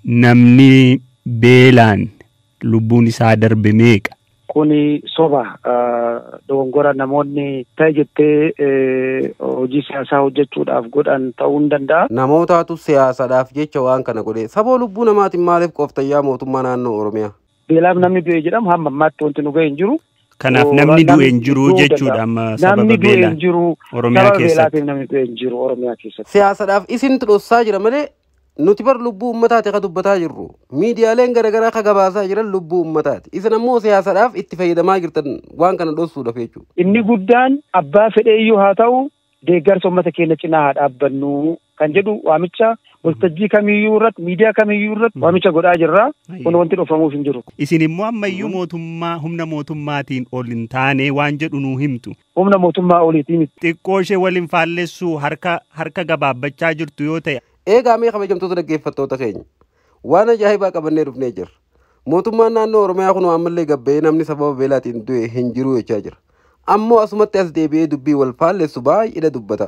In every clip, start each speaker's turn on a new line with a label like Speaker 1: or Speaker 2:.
Speaker 1: Namni beelaan lubbuun isaa darbe meeqa?
Speaker 2: Kuni soba dogongora namoonni ta'e jettee hojii siyaasaa hojjechuudhaaf godhan ta'uu hin danda'a.
Speaker 3: Namootaatu siyaasaadhaaf jecha waan kana godhe. Saboo lubbuu namaatiin maaliif qoftayyaa mootummaa naannoo Oromiyaa?
Speaker 2: Beelaaf namni du'e jedhamu hamma ammaatti wanti nu ga'e hin jiru.
Speaker 1: Kanaaf namni du'e hin jiru jechuudha amma sababa beelaa Oromiyaa keessatti.
Speaker 2: Namni du'e hin jiru Oromiyaa keessatti.
Speaker 3: Siyaasaadhaaf isintu dhossaa jira malee nuti bar lubbuu uummataati ka dubbataa jirru. Miidiyaaleen garaagaraa ka gabaasaa jiran lubbuu uummataati. Isin ammoo siyaasaadhaaf itti fayyadamaa jirtan waan kana dhossuudhaaf jechuudha.
Speaker 2: Inni guddaan abbaa fedhe iyyuu haa ta'u deeggarsa uummata keenya cinaa haa dhaabbannu kan jedhu waamicha waltajjii kamiyyuu irratti miidiyaa kamiyyuu irratti waamicha godhaa jirra. Kun wanti dhofamuuf hin jiru.
Speaker 1: Isin immoo ammayyuu mootummaa humna mootummaatiin ol hin taane waan jedhu nuu himtu.
Speaker 2: Humna mootummaa oliitiin.
Speaker 1: Xiqqoo ishee waliin faallessuu harka gabaabbachaa jirtu yoo ta'e.
Speaker 3: Eegaa mee kabajamtoota dhaggeeffattoota keenya waan ajaa'ibaa qabannee dhufnee jirra. Mootummaan naannoo Oromiyaa kun ammallee gabba'ee namni sababa beelaatiin du'e hin jiru jechaa jira. Ammoo asumatti as deebi'ee dubbii wal faallessu baay'eedha dubbata.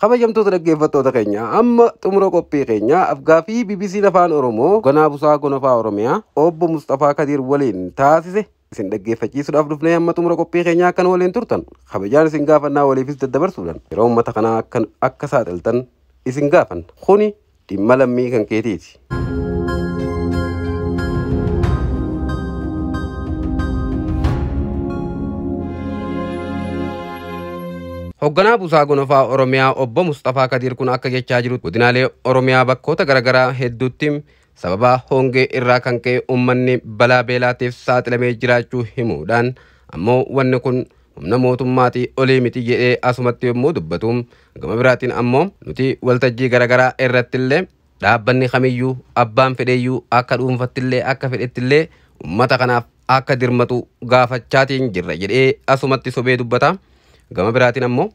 Speaker 3: Kabajamtoota dhaggeeffattoota keenya amma xumura qophii keenya afgaaffii BBC Afaan Oromoo Gonaa Busaa Gonofaa Oromiyaa obbo Mustafaa Kadiir waliin taasise isin dhaggeeffachiisuudhaaf dhufnee amma xumura qophii keenyaa akkan waliin turtan kabajaan isin gaafannaa waliifis daddabarsuudhaan yeroo uummata kanaa akka saaxiltan isin gaafanna. Kuni dhimma lammii kan keetiiti. Hoogganaa Busaa Gonofaa Oromiyaa obbo Mustafaa Kadiir kun akka jechaa jiru godinaalee Oromiyaa bakkoota garaagaraa hedduutti sababa hongee irraa kan ka'e uummanni balaa beelaatiif saaxilamee jiraachuu himuudhaan ammoo wanni kun humna mootummaatii olii miti jedhee asumatti yommuu dubbatu gama biraatiin ammoo nuti waltajjii garaagaraa irrattillee dhaabbanni kamiyyuu abbaan fedheyyuu akka dhuunfattillee akka fedhettillee uummata kanaaf akka dirmatu gaafachaatiin jirra jedhee asumatti sobee dubbata. Gama biraatiin ammoo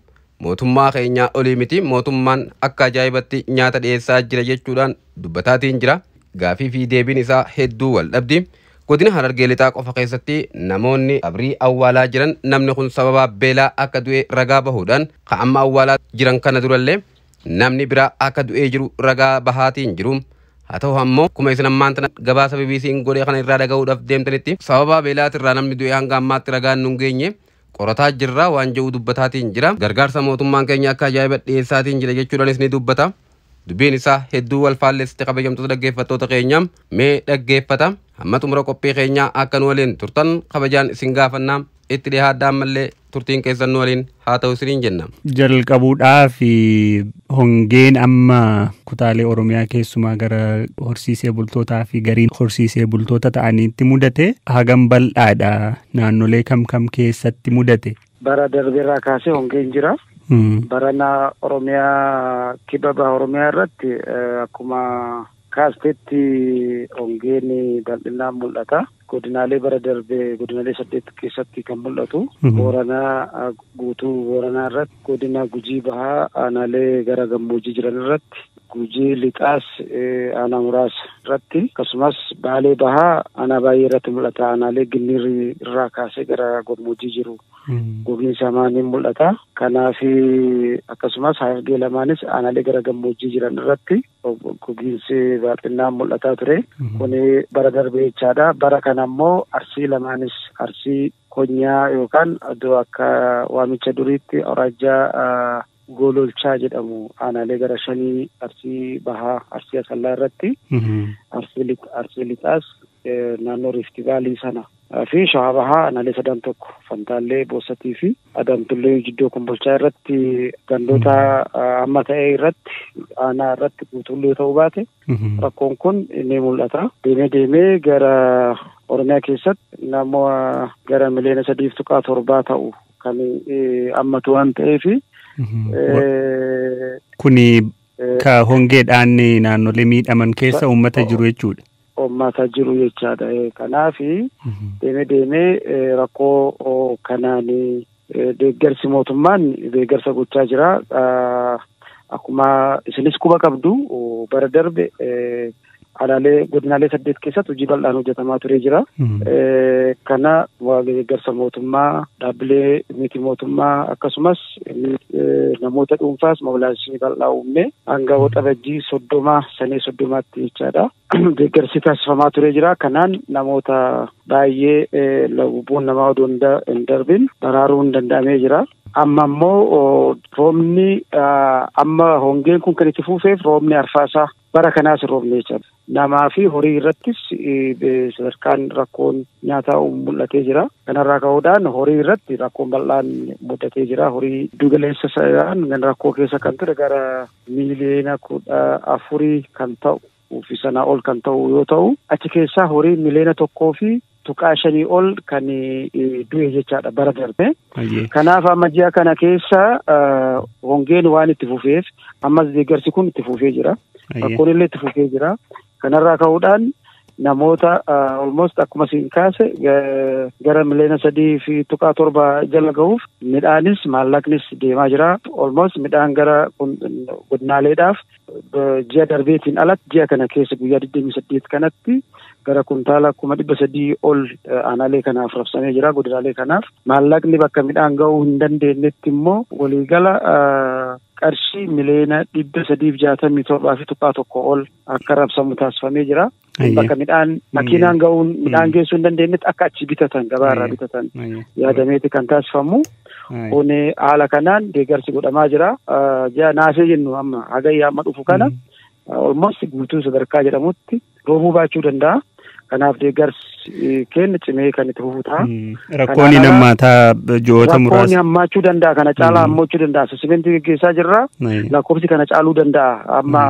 Speaker 3: mootummaa keenyaa olii miti mootummaan akka ajaa'ibatti nyaata dhiyeessaa jira jechuudhaan dubbataatiin jira. Gaafii fi deebiin isaa hedduu wal dhabdi. Godina Harargee Lixaa qofa keessatti namoonni qabrii awwaalaa jiran namni kun sababa beelaa akka du'e ragaa bahuudhaan ka amma awwaalaa jiran kana durallee namni biraa akka du'ee jiru ragaa bahaatiin jiru. Haa ta'u ammoo akkuma isin ammaan tana gabaasa BBC'n godhee kana irraa dhaga'uudhaaf deemtanitti sababa beelaatirraa namni du'e hanga ammaatti ragaan nu hin geenye qorataa jirra waan jedhu dubbataatiin jira. Gargaarsa mootummaan keenya akka ajaa'iba dhiyeessaatiin jira jechuudhaanis ni dubbata. Dubbiin isaa hedduu wal faallessite kabajamtoota dhaggeeffattoota keenya mee dhaggeeffata. Hamma xumura qophii keenyaa akka nu waliin turtan kabajaan isin gaafannaa itti dhiyaadhaa ammallee turtiin keessan nu waliin haa ta'u isiniin jenna.
Speaker 1: Jalqabuudhaaf hongeen amma kutaalee Oromiyaa keessumaa gara horsiisee bultootaa fi gariin horsiisee bultoota ta'aniitti mudate hagam bal'aadha naannolee kam kam keessatti mudate.
Speaker 2: Bara darbeerraa kaasee hongeen jira. Barana Oromiyaa kibba baha Oromiyaa irratti akkuma kaasteetti hongeen bal'inaan mul'ata. Godinaalee bara darbe godinaalee 8 keessatti kan mul'atu. Booranaa guutuu Booranaa irratti, godina Gujii bahaa aanaalee gara gammoojjii jiran irratti, Gujii lixaas aanaa muraasa irratti, akkasumas Baalee bahaa aanaa baay'ee irratti mul'ata. Aanaalee Ginniirri irraa kaasee gara gammoojjii jiru gogiinsa hamaan mul'ata. Kanaaf akkasumas Harargee lamaanis aanaalee gara gammoojjii jiran irratti gogiinsi bal'inaan mul'ataa ture. Kuni bara darbe jechaadha. Bara kana ammoo Arsii lamaanis Arsii Konyaa yookaan iddoo akka waamicha duriitti Awraajjaa Gololchaa jedhamu aanaalee gara 5 Arsii bahaa Arsii Asallaa irratti Arsii lixaas naannoo Riifti Vaalii sana fi Shawaa bahaa aanaalee 3 tokko Fantaallee Boossatii fi Adamtullee Jiddoo Kombolchaa irratti gandoota amma ta'e irratti aanaa irratti guutuullee ta'uu baate rakkoon kun ni mul'ata. Deemee deemee gara Oromiyaa keessatti nama gara miliyoona 3.7 ta'u kan ammatu waan ta'eef
Speaker 1: Kuni ka hongeedhaan naannolee miidhaman keessa uummata jiru jechuudha.
Speaker 2: Uummata jiru jechaadha. Kanaaf deemee deemee rakkoo kanaan deeggarsi mootummaan deeggarsa gochaa jira. Akkuma isinis quba qabdu bara darbe Aanaalee godinaalee 8 keessatti hojii bal'aan hojjetamaa turee jira. Kana deeggarsa mootummaa, dhaabbilee miti mootummaa akkasumas namoota dhuunfaas mobilaayizeeshinii bal'aa uumne hanga Waxabajjii 30 sanee 30tti jechaadha. Deeggarsi taasifamaa turee jira. Kanaan namoota baay'ee lubbuun namaa odoo hin darbin baraaruun danda'amee jira. Amma immoo roobni amma hongeen kun kan itti fufeef roobni arfaasaa bara kanaas roobni jechaadha. Namaa fi horii irrattis sadarkaan rakkoon nyaataa mul'atee jira. Kanarraa ka'uudhaan horii irratti rakkoon bal'aan mudatee jira. Horii giddugaleessa isaan rakkoo keessa kan ture gara miiliyoona 14 kan ta'u fi sanaa ol kan ta'u yoo ta'u, achi keessaa horii miiliyoona 1.5 ol kan du'e jechaadha bara darbe. Kanaaf amma ji'a kana keessa hongeen waan itti fufeef ammas deeggarsi kun itti fufee jira. Rakkoon illee itti fufee jira. Kanarraa ka'uudhaan namoota almost akkuma siin kaase gara miiliyoona 3.7 jala gahuuf midhaanis maallaqnis deemaa jira. Almost midhaan gara godinaaleedhaaf ji'a darbeetiin alatti ji'a kana keessa guyyaa 28 kanatti gara kuntaala 300,000 ol aanaalee kanaaf rabsamee jira, godinaalee kanaaf. Maallaqni bakka midhaan gahuu hin dandeenyetti immoo waliigala qarshii miiliyoona 367.1 ol akka rabsamu taasifamee jira. Bakka midhaan makiinaan gahuun midhaan geessuu hin dandeenyetti akka achi bitatan, gabaarraa bitatan yaadameeti kan taasifamu. Kun haala kanaan deeggarsi godhamaa jira. Ji'a naasee jennu amma hagayya amma dhufu kana almost guutuu sadarkaa jedhamutti roobuu baachuu danda'a. Kanaaf deeggarsi keenya cimee kan itti fufu ta'a.
Speaker 1: Rakkoon hammaataa ji'oota muraasa.
Speaker 2: Rakkoon hammaachuu danda'a, kana caalaa hammachuu danda'a. Simentii geggeessaa jirra. Lakkoofsi kana caaluu danda'a. Amma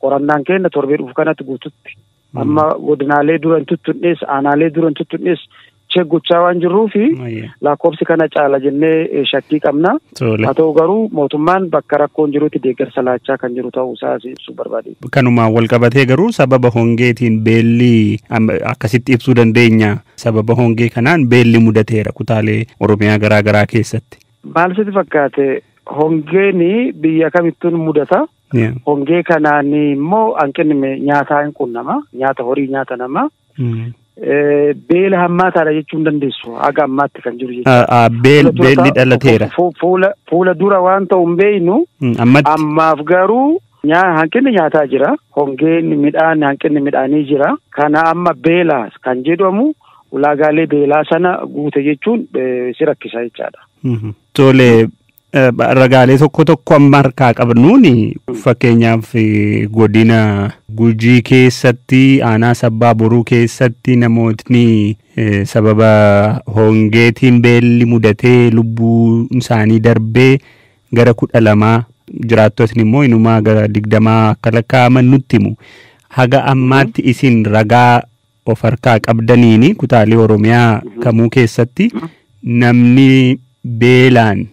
Speaker 2: qorannaan keenya torbee dhufu kanatti guututti. Amma godinaalee duran tuttunnees, aanaalee duran tuttunnees gochaa waan jirruufi lakkoofsi kana caala jennee shakkii qabna. Haa ta'u garuu mootummaan bakka rakkoon jirutti deeggarsa laachaa kan jiru ta'uu isaa ibsuu barbaade.
Speaker 1: Kanumaan wal qabatee garuu sababa hongeetiin beelli akkasitti ibsuu dandeenya. Sababa hongee kanaan beelli mudateera kutaalee Oromiyaa garaa garaa keessatti.
Speaker 2: Maal sitti fakkaate, hongeen biyya kamittuun mudata. Hongee kanaan immoo hanqinni nyaataa hin qunnama. Nyaata horii, nyaata namaa. Beela hammaataadha jechuu hin dandeessu haga ammaatti kan jiru
Speaker 1: jechuudha. Beelli dhalateera.
Speaker 2: Fuula dura waan ta'u hin beeknu. Ammaaf garuu hanqinni nyaataa jira. Hongeen midhaan hanqinni midhaanii jira. Kana amma beela kan jedhamu ulaagaalee beelaa sana guute jechuun si rakkisa jechaadha.
Speaker 1: Tole, ragaalee tokko tokko amma harkaa qabnuun fakkeenyaaf godina Gujii keessatti aanaa Sabbaa Boruu keessatti namootni sababa hongeetiin beelli mudatee lubbuun isaanii darbee gara 12, jiraattotni immoo inumaa gara 20 akka lakkaa'aman nutti himu. Haga ammaatti isin ragaa of harkaa qabdaniini kutaalee Oromiyaa kamuu keessatti namni beelaan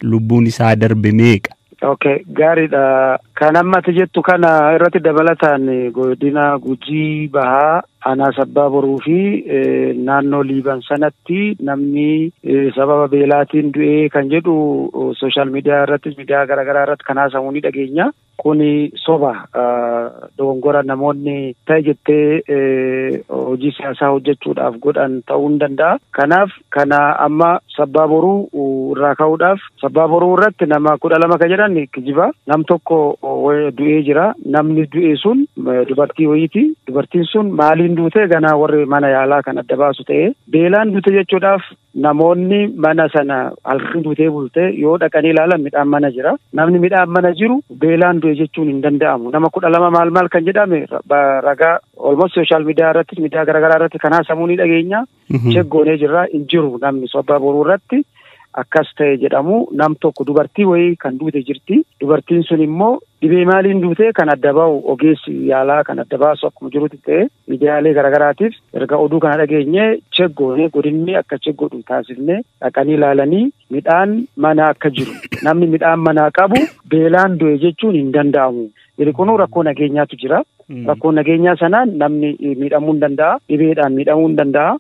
Speaker 1: lubbuun isaa darbe meeqa?
Speaker 2: Okay, gaariidha. Kan ammatti jettu kana irratti dabalataan godina Gujii Bahaa aanaa Sabbaa Boruu fi naannoo Liiban sanatti namni sababa beelaatiin du'ee kan jedhu sooshaal miidiyaa irratti, miidiyaa garaagaraa irratti kan haasamu ni dhageenya. Kuni soba, dogongora namoonni ta'e jettee hojii siyaasaa hojjechuudhaaf godhan ta'uu hin danda'a. Kanaaf kana amma Sabbaa Boruu irraa ka'uudhaaf Sabbaa Boruu irratti nama 12 kan jedhan kijiba. Nam tokko du'ee jira. Namni du'e sun dubartii wayiiti. Dubartiin sun maaliin duute ganaa warri mana yaalaa kan adda baasu ta'e, beelaan duute jechuudhaaf namoonni mana sana halkan duutee bulte yoo dhaqanii ilaalan midhaan mana jira. Namni midhaan mana jiru beelaan du'e jechuun hin danda'amu. Nama 12 maal maal kan jedhame ragaa almost sooshaal miidiyaa irratti, miidiyaa garaagaraa irratti kan haasamuu ni dhageenya. Cheggoonee jirra, hin jiru namni Sabbaa Boruu irratti akkas ta'e jedhamu. Nam tokko dubartii wayii kan duute jirti. Dubartiin sun immoo dhibee maaliin duute kan adda ba'u ogeessi yaalaa kan adda baasu akkuma jirutti ta'e, miidiyaalee garaagaraatiif erga oduu kana dhageenye cheggoonee godinni akka cheggoodhu taasifne dhaqanii ilaalanii midhaan mana akka jiru, namni midhaan manaa qabu beelaan du'e jechuun hin danda'amu. Kunuu rakkoo nageenyaatu jira. Rakkoo nageenyaa sanaan namni miidhamuu hin danda'a. Dhibeedhaan miidhamuu hin danda'a.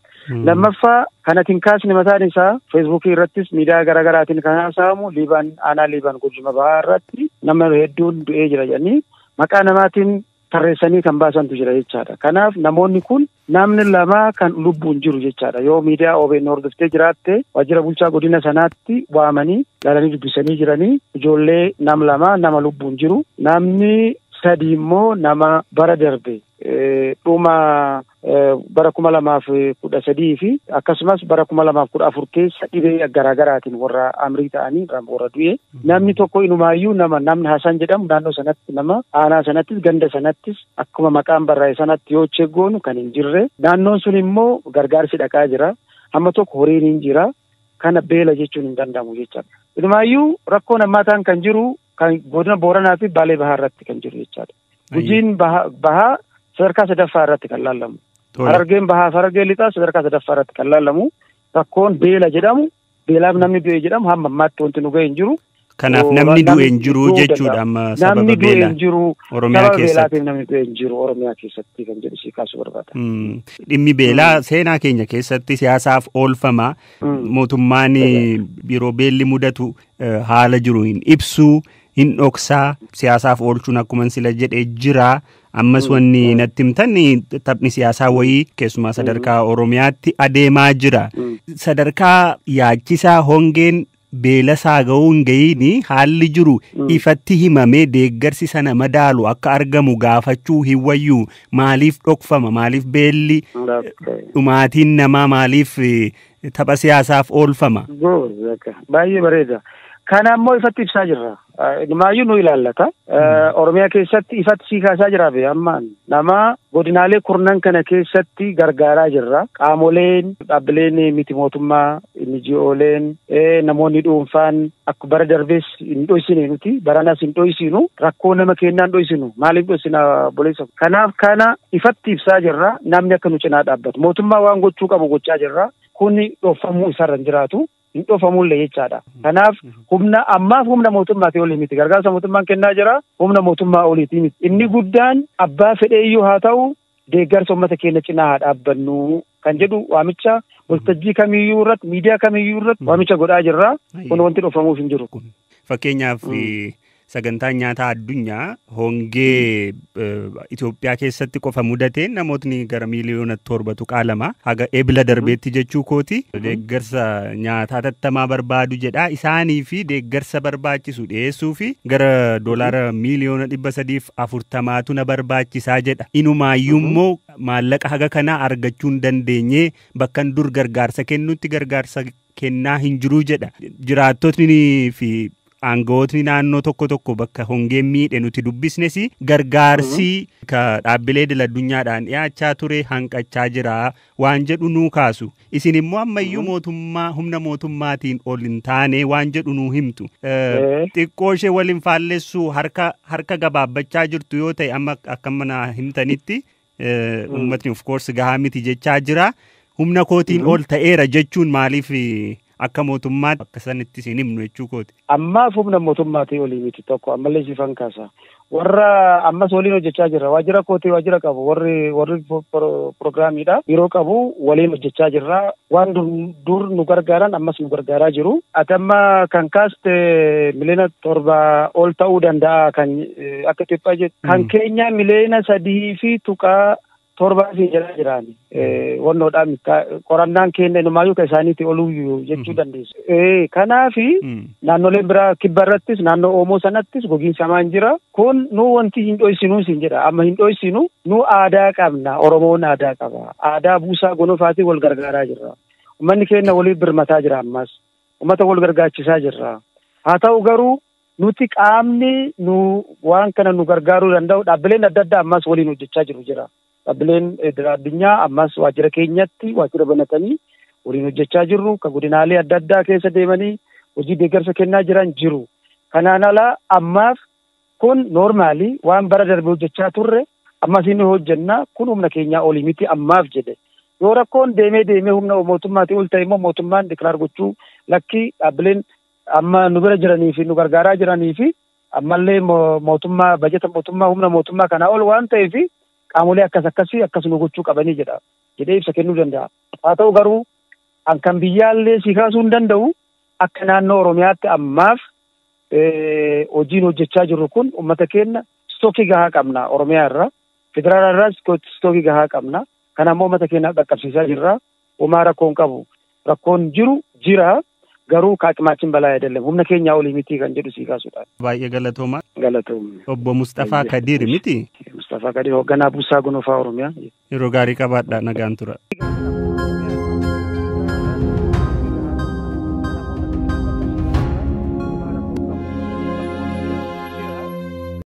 Speaker 2: Lammaffaa kanatiin kaasni mataan isaa feesbuukii irrattis miidiyaa garaagaraatiin kan haasa'amu Liibaan aanaa Liibaan Gujii Bahaa irratti nama hedduun du'ee jira jedhanii maqaa namaatiin tarreessanii kan baasantu jira jechaadha. Kanaaf namoonni kun namni lama kan lubbuun jiru jechaadha. Yoo miidiyaa OBN hordoftee jiraatte waajjira bulchaa godina sanaatti waamanii ilaalanii dubbisanii jiranii ijoollee nam lama nama lubbuun jiru. Namni sadi immoo nama bara darbe dhuma bara 2013 fi akkasumas bara 2014 keessa dhibee garaagaraatiin warra amrii ta'anii warra du'e. Namni tokko inumaayyuu nama namni Hasan jedhamu naannoo sanatti nama aanaa sanattis ganda sanattis akkuma maqaan barraa'e sanatti yoo cheeggoonu kan hin jirre. Naannoon sun immoo gargaarsi dhaqaa jira. Hamma tokko horiin hin jira. Kana beela jechuun hin danda'amu jechaadha. Inumaayyuu rakkoon hammaataan kan jiru kan godina Booranaa fi Baalee Bahaa irratti kan jiru jechaadha. Gujiin Bahaa sadarkaa sadaffaa irratti kan laallamu. Harargeen Bahaa fi Harargeen Lixaa sadarkaa sadaffaa irratti kan laallamu. Rakkoon beela jedhamu, beelaaf namni du'e jedhamu hamma ammaatti wanti nu ga'e hin jiru.
Speaker 1: Kanaaf namni du'e hin jiru jechuudha amma sababa beelaa. Oromiyaa keessatti.
Speaker 2: Namni du'e hin jiru Oromiyaa keessatti kan jedhu si kaasuu barbaada.
Speaker 1: Dhimmi beelaa seenaa keenya keessatti siyaasaaf oolfama. Mootummaan yeroo beelli mudatu haala jiru hin ibsu, hin dhoksaa, siyaasaaf oolchuun akkuma sila jedhee jira. Ammas wanni natti himtan taphni siyaasaa wayii keessumaa sadarkaa Oromiyaatti adeemaa jira. Sadarkaa yaachisaa hongeen beela isaa ga'uu hin ga'iin haalli jiru ifatti himamee deeggarsi sana madaalu akka argamu gaafachuu hin wayyu. Maaliif dhokfama? Maaliif beelli dhumaatiin namaa maaliif tapha siyaasaaf oolfama?
Speaker 2: Baay'ee bareeda. Kana ammoo ifatti ibsaa jirra. Dhimaayyuu nu ilaallata. Oromiyaa keessatti ifatti sii kaasaa jira be ammaan nama godinaalee kurnan kana keessatti gargaaraa jirra. Qaamoleen dhaabbileen miti mootummaa, NGOleen, namoonni dhuunfaan akka bara darbees hin dhoysine nuti baranas hin dhoysinu, rakkoo nama kennaa hin dhoysinu, maaliif dhoysina obboleessa. Kanaaf kana ifatti ibsaa jirra. Namni akka nu cinaa dhaabbatu. Mootummaa waan gochuu qabu gochaa jirra. Kuni dhofamuu isarra hin jiraatu. Hin dhofamullee jechaadha. Kanaaf humna ammaaf humna mootummaatii olii miti. Gargaarsa mootummaan kennaa jira, humna mootummaa oliitii miti. Inni guddaan abbaa fedheeyyuu haa ta'u deeggarsa uummata keenya cinaa haa dhaabbannu kan jedhu waamicha waltajjii kamiyyuu irratti, miidiyaa kamiyyuu irratti waamicha godhaa jirra. Kun wanti dhofamuuf hin jiru.
Speaker 1: Fakkeenyaaf sagantaan nyaataa addunyaa hongee Itoophiyaa keessatti qofa mudateen namootni gara miiliyoona 7 qaalama haga ebila darbeetti jechuu kooti. Deeggarsa nyaataa tattamaa barbaadu jedha. Isaanii fi deeggarsa barbaachisu dhiyeessuu fi gara $340 miiliyoona na barbaachisaa jedha. Inumaayyuu immoo maallaqa haga kanaa argachuu hin dandeenye bakkan dur gargaarsa kennutti gargaarsa kennaa hin jiru jedha. Jiraattotni fi aangawootni naannoo tokko tokko bakka hongeen miidhe nuti dubbisnes gargaarsi ka dhaabbilee idil addunyaadhaan dhiyaachaa ture hanqachaa jira waan jedhu nuu kaasu. Isin immoo ammayyuu mootummaa humna mootummaatiin ol hin taane waan jedhu nuu himtu. Xiqqoo ishee waliin faallessuu harka gabaabbachaa jirtu yoo ta'e amma akka mana himtanitti uummatni of course gahaa miti jechaa jira. Humna kootiin ol ta'eera jechuun maaliif akka mootummaatti akka sanitti isin himnu jechuu kooti.
Speaker 2: Ammaaf humna mootummaatii olii miti tokko ammallee sifan kaasa. Warra ammas waliin hojjechaa jirra. Waajjira kootii waajjira qabu warri pirogiraamiidha. Yeroo qabu waliin hojjechaa jirra. Waan dur nu gargaaran ammas nu gargaaraa jiru. Ati amma kan kaaste 7 miliyoona ol ta'uu danda'a kan akka Itoophiyaa jettu. Kan keenya 3.7 miliyoona jala jirani. Wannoodhaan qorannaan keenya inumaayyuu kan isaaniitti oluu jechuu dandeessu. Kanaafi naannoleen biraa kibba irrattis naannoo Oomoo sanattis gogiinsa hamaan jira. Kun nu wanti hin dhoysinu siin jedha. Amma hin dhoysinu nu aadaa qabna. Oromoon aadaa qaba. Aadaa buusaa gonofaatiin wal gargaaraa jirra. Uummanni keenya waliif birmataa jira ammas. Uummata wal gargaachisaa jirra. Haa ta'u garuu nuti qaamni nu waan kana nu gargaaruu danda'u dhaabbileen adda addaa ammas waliin hojjechaa jiru jira. Dhaabbileen addunyaa ammas waajjira keenyatti waajjira banatanii waliin hojjechaa jirru. Kan godinaalee adda addaa keessa deemanii hojii deeggarsa kennaa jiran jiru. Kanaan alaa ammaaf kun noormaali waan bara darbe hojjechaa turre ammas inni hojjenna kun humna keenyaa olii miti ammaaf jedhe. Yoo rakkoon deemee deemee humna mootummaatii ol ta'e immoo mootummaan diklaar gochuu lakkii dhaabbileen amma nu bira jiranii fi nu gargaaraa jiranii fi ammallee mootummaa bajeta mootummaa humna mootummaa kanaa ol waan ta'eef qaamolee akkas akkasii akkas nu gochuu qabanii jedha jedhee ibsa kennuu danda'a. Haa ta'u garuu an kan biyyaallee si kaasuu hin danda'u akka naannoo Oromiyaatti ammaaf hojiin hojjechaa jirru kun uummata keenya istookii gahaa qabna Oromiyaa irra. Federaala irraas istookii gahaa qabna. Kana immoo uummata keenyaaf dhaqqabsiisaa jirra. Homaa rakkoon qabu. Rakkoon jiru jira. Garuu ከአቅማችን በላይ አይደለም humna keenya olii miti kan jedhu sii kaasuudha.
Speaker 1: Baay'ee galatooma.
Speaker 2: Galatoomne.
Speaker 1: Obbo Mustafaa Kadiir miti.
Speaker 2: Mustafaa Kadiir hoogganaa Buusaa Gonofaa Oromiyaa.
Speaker 1: Yeroo gaarii qabaadhaa, nagaan tura.